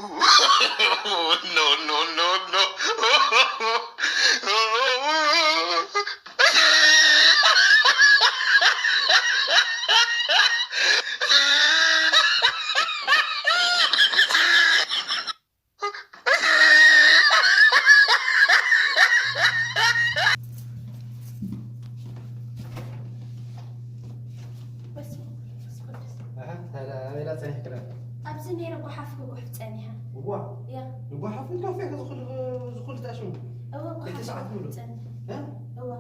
No, no, no, no. ኣበይላ ፀኒሕክላ? ኣብዚ ነይረ ጓሓፍ ክጉሕፍ ፀኒሓ። እዋ፣ ያ። ንጓሓፍ እንካፌ ዝኹሉ ዝኹሉ ታሽሙ። እወ፣ ጓሓፍ ክጉሕፍ ፀኒሓ።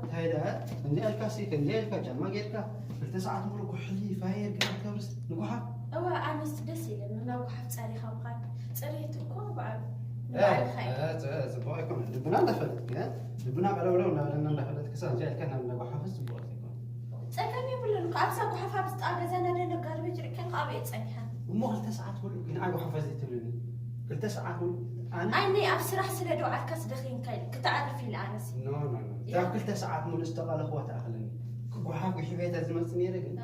እንታይ ደኣ እንዲኣ ኢልካ ሲ ከምዚኣ ኢልካ ጫማ ጌርካ ክልተ ሰዓት ሙሉ ኩሕሊ ፋየር ግና ትገብርስ ንጓሓፍ? እወ፣ ኣነስ ደስ ኢለኒ ናብ ጓሓፍ ፀሪኻ ምኻድ። ፅሬት እኮ በዓል ንባዕልኻ እዩ። ፅቡቅ ኣይኮነ ልብና እንዳፈለጥክ ልብና ቀለውለው እንዳበለና እንዳፈለጥክ ሳ እዚኣ ኢልካ ናብ እንዳጓሓፍስ ፅቡቅ ኣይኮነ። ፀገም የብሉን እኮ ኣብዛ ጓሓፍ ኣብ ዝጣ ገዛና ደለ ጋርቤጅ ርቀን ካብ እየ ፀኒሓ። እሞ ክልተ ሰዓት ሙሉ ግን ኣይ ጓሓፍ እዚ ትብልኒ ክልተ ሰዓት ሙሉ ኣነ ኣይ ኣብ ስራሕ ስለ ደውዓልካስ ደኺምካ ኢለ ክተዕርፍ ኢለ ኣነስ ኖ ኖ ኖ እዛ ክልተ ሰዓት ሙሉ ዝተቐለኽዋ ትኣኽለኒ ክጓሓፍ ጉሒፈ ተዝመፅእ ነይረ ግን